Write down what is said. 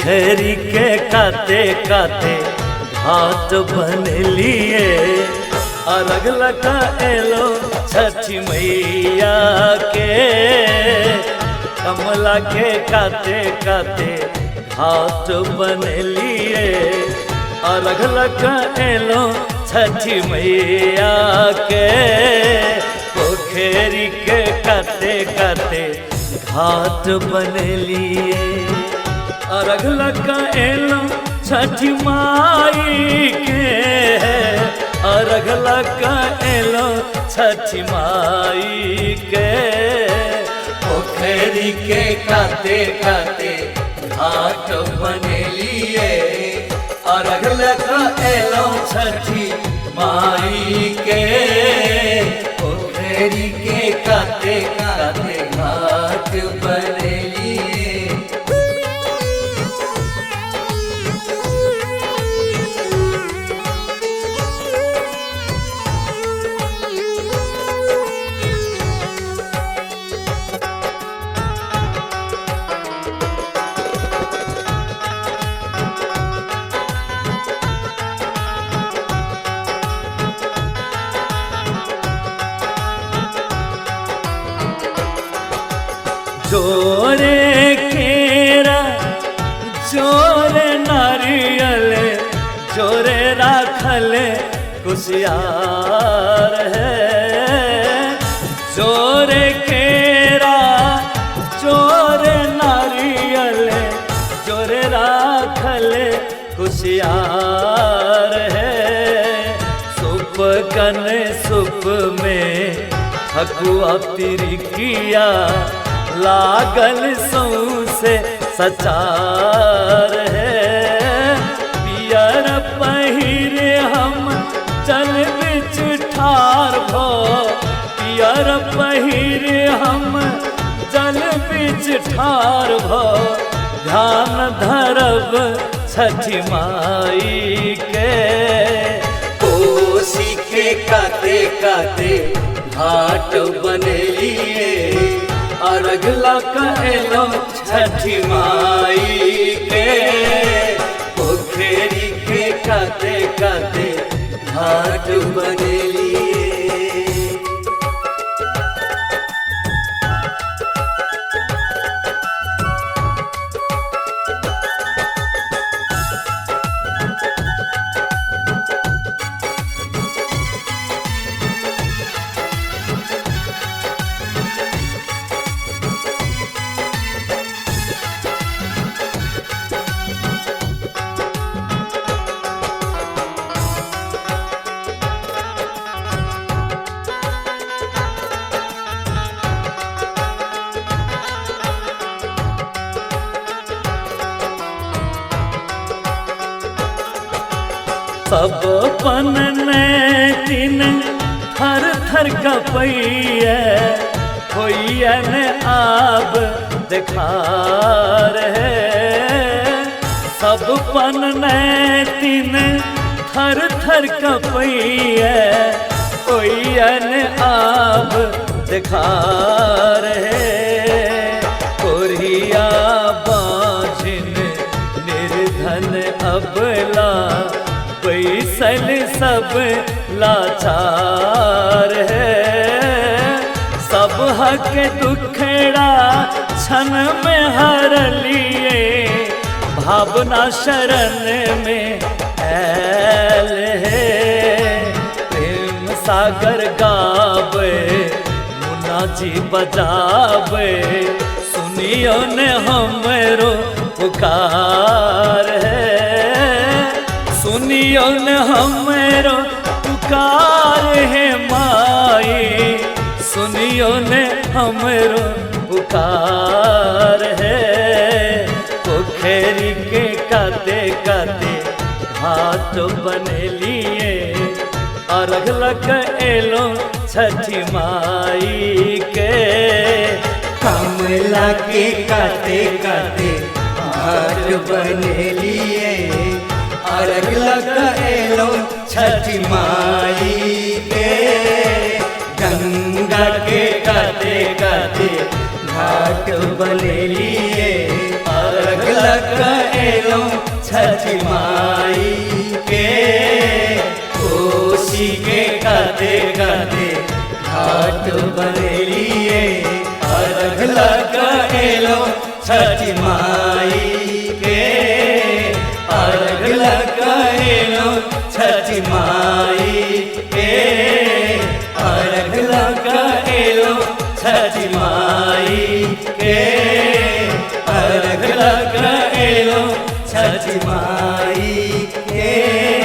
पोखरी के काते काते घाट बनेलिए। अर्घ लगा एलो छठी मैया के, कमला के काते काते घाट बनेलिए। अर्घ लगा एलो छठी मैया के, पोखरी के काते काते घाट बनेलिए। अर्घ लगा एलो छठी माई के, अर्घ लगा एलो छठी माई के, पोखरी के काते काते घाट बनेलिए। अर्घ लगा एलो छठी माई के, पोखरी के काते काते घाट बनेलिए। जोरे केरा जोरे नारियल जोरे राखल कुशियार है। जोरे केरा जोरे नारियल जोरे राखल कुशियार है। सुप कन सुप में ठकुआ तिरकिया लागल सौंसे सचार है। पियर पहिरे हम चल बिच ठार भो, पियर पहिरे हम जल बिच ठार भो, ध्यान धरब छठी माई के। कोसी के काते काते घाट बनेलिए, अर्घ लगा एलो छठी माई के, पोखरी के काते काते घाट बनेलिए। सब पन दिन थर थर कपैया होइया ने आब देखार है। सब पन दिन थर थर कपैया होइया ने आब देखार है। कोरिया बाझिन निर्धन अबला पैसल सब लाचार है। सब हक दुखड़ा क्षण में हर लिए, भावना शरण में ऐल है। प्रेम सागर गावे मुन्ना जी बजावे, सुनियो ने हमरो पुकार है। सुनियो न हमरो पुकार है माई, सुनियो न हमरो पुकार है। पोखरी के काते काते घाट बनेलिए, अर्घ लगा एलो छठी माई के, कमला के काते काते घाट बनेलिए, अर्घ लगा एलो छठी माई के, गंगा के काते काते घाट बनेलिए, अर्घ लक एलौं छठी माई के। कोसी के काते काते घाट बनेलिए, अर्घ लक एलौं छठी माई के। अर्घ लक एलौं छठी माई के। अर्घ लक एलौं छठी माई के। अर्घ लक एलौं छठी माई के।